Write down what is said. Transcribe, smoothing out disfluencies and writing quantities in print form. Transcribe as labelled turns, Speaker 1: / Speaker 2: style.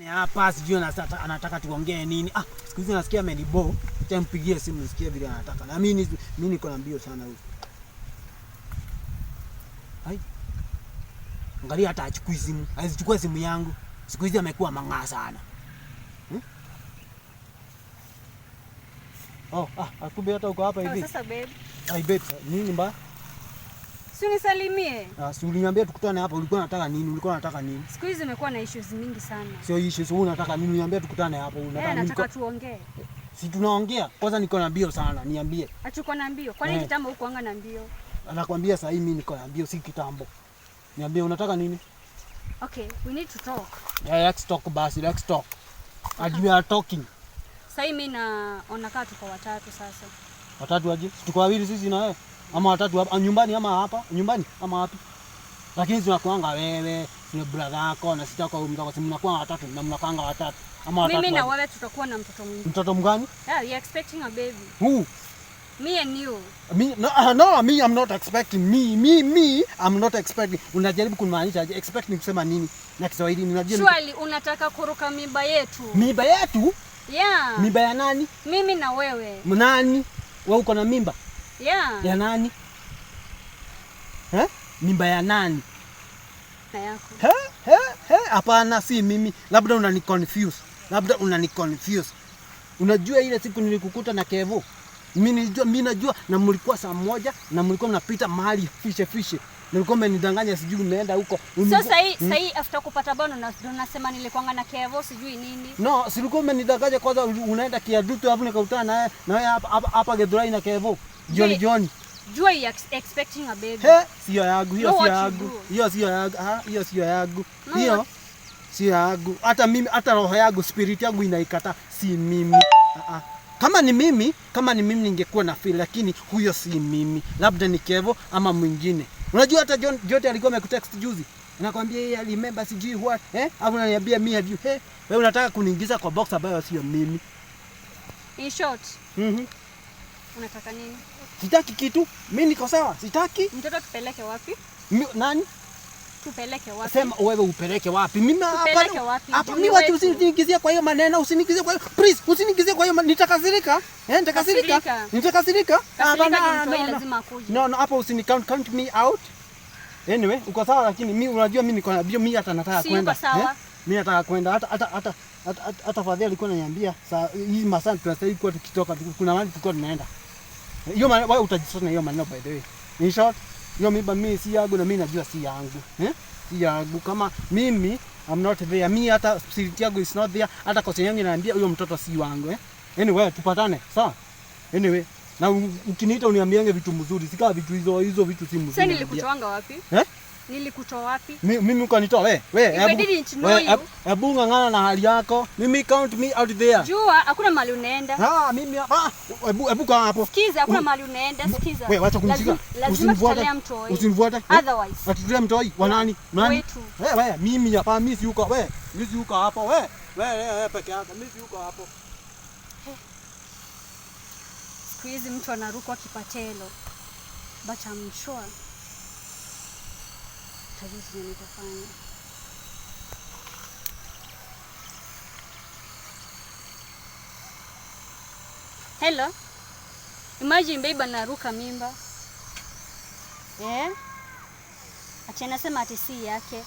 Speaker 1: Hapa sijui anataka tuongee nini. Ah, siku hizi nasikia amenibo. Acha nimpigie simu nisikie vile anataka. Na mimi niko na mbio sana huyu. Hai. Angalia hata achukui simu. Hazichukua simu yangu. Siku hizi amekuwa mang'aa sana. Oh, kumbe hata uko hapa hivi.
Speaker 2: Oh, sasa babe.
Speaker 1: Ai babe, nini mbaya?
Speaker 2: Si unisalimie.
Speaker 1: Ah, si uliniambia tukutane hapa, ulikuwa unataka nini? Ulikuwa unataka nini?
Speaker 2: Siku hizi umekuwa na issues mingi sana.
Speaker 1: Sio issues, wewe unataka nini? Uniambia tukutane hapa, unataka nini?
Speaker 2: Nataka tuongee.
Speaker 1: Si tunaongea. Kwanza niko na mbio sana, niambie.
Speaker 2: Achuko na mbio. Kwa nini kitambo hukuanga na mbio?
Speaker 1: Anakuambia sasa mimi niko na mbio, si kitambo. Niambie unataka nini?
Speaker 2: Okay, we need to talk.
Speaker 1: Yeah, let's talk basi, let's talk. As we are talking.
Speaker 2: Sasa mimi naona kama tuko watatu sasa.
Speaker 1: Watatu aje? Tuko wawili sisi na wewe. Ama watatu hapa nyumbani ama hapa? Nyumbani ama wapi? Lakini tunakuanga wewe, tuna brother yako na sita kwa mtako, si mnakuwa watatu na mnakuanga watatu. Ama watatu.
Speaker 2: Mimi na wewe tutakuwa na mtoto mwingine.
Speaker 1: Mtoto mgani?
Speaker 2: Yeah, we are expecting a baby.
Speaker 1: Who?
Speaker 2: Me and you.
Speaker 1: Me no, me I'm not expecting. Me I'm not expecting. Unajaribu kumaanisha aje? Expecting kusema nini? Na Kiswahili ninajua.
Speaker 2: Surely unataka kuruka mimba yetu.
Speaker 1: Mimba yetu?
Speaker 2: Yeah.
Speaker 1: Mimba ya nani?
Speaker 2: Mimi na wewe.
Speaker 1: Nani? Wewe uko na mimba?
Speaker 2: Yeah.
Speaker 1: Ya nani? Eh? Mimba ya nani?
Speaker 2: Na yako.
Speaker 1: He, hapana si mimi. Labda unaniconfuse. Labda unaniconfuse. Unajua ile siku nilikukuta na Kevo? Mimi najua na mlikuwa saa moja na mlikuwa mnapita mahali fishe. Nilikuwa mmenidanganya sijui umeenda huko.
Speaker 2: So sasa after kupata bano na unasema nilikuanga na Kevo sijui nini.
Speaker 1: No, si ulikuwa umenidanganya kwanza unaenda Kiadutu alafu nikakutana na wewe hapa Githurai na Kevo. Jioni.
Speaker 2: Jua you expecting a baby.
Speaker 1: He, sio yangu, hiyo sio yangu. Hiyo sio yangu. Ah, hiyo sio yangu. Hiyo sio yangu. Hata mimi, hata roho yangu, spirit yangu inaikata si mimi. Kama ni mimi ningekuwa na feel, lakini huyo si mimi. Labda ni Kevo ama mwingine. Unajua hata John Jote alikuwa amekutext juzi. Anakuambia yeye alimember sijui what, eh? Au unaniambia mimi have you? Hey, wewe unataka kuniingiza kwa box ambayo sio mimi.
Speaker 2: In short. Unataka nini?
Speaker 1: Sitaki kitu. Mimi niko sawa. Sitaki.
Speaker 2: Mtoto tupeleke wapi?
Speaker 1: Nani?
Speaker 2: Tupeleke wapi?
Speaker 1: Sema wewe upeleke wapi? Mimi
Speaker 2: hapa.
Speaker 1: Hapa mimi watu usiniingizie kwa hiyo maneno, usiniingizie kwa hiyo. Please, usiniingizie kwa hiyo, nitakasirika. Nitakasirika. Nitakasirika.
Speaker 2: Hapana, lazima akuje.
Speaker 1: No, hapo usini count me out. Anyway, uko sawa lakini mimi unajua mimi niko na bio, mimi hata nataka kwenda.
Speaker 2: Si uko sawa?
Speaker 1: Mimi nataka kwenda hata fadhili alikuwa ananiambia saa hii masaa tunastahili kuwa tukitoka, kuna mahali tulikuwa tunaenda. Hiyo wewe utajisota na hiyo maneno by the way. In short, hiyo mimba mimi si yangu na mimi najua si yangu. Si yangu kama mimi I'm not there. Mimi hata spirit yangu is not there. Hata kosa yangu inaniambia huyo mtoto si wangu, Anyway, tupatane, sawa? Anyway, na ukiniita uniambiange vitu mzuri, sika vitu hizo vitu si mzuri.
Speaker 2: Sasa nilikutoanga wapi? Nilikutoa wapi?
Speaker 1: Mimi ukanitoa wewe. Wewe hebu ngangana na hali yako. Mimi count me out there.
Speaker 2: Jua hakuna mahali unaenda.
Speaker 1: Ah, mimi hebu kaa hapo.
Speaker 2: Sikiza, hakuna mahali unaenda, sikiza.
Speaker 1: Wewe acha kunishika.
Speaker 2: Usinifuate.
Speaker 1: Usinifuate.
Speaker 2: Otherwise.
Speaker 1: Atutulia mtoi wa nani? Nani? Wewe mimi hapa mimi si uko wewe. Mimi si uko hapo wewe. Wewe peke yako. Mimi si uko hapo.
Speaker 2: Siku hizi mtu anarukwa kipatelo. But I'm sure tajua nitafanya. Hello. Imagine babe anaruka mimba. Ati anasema ati si yake.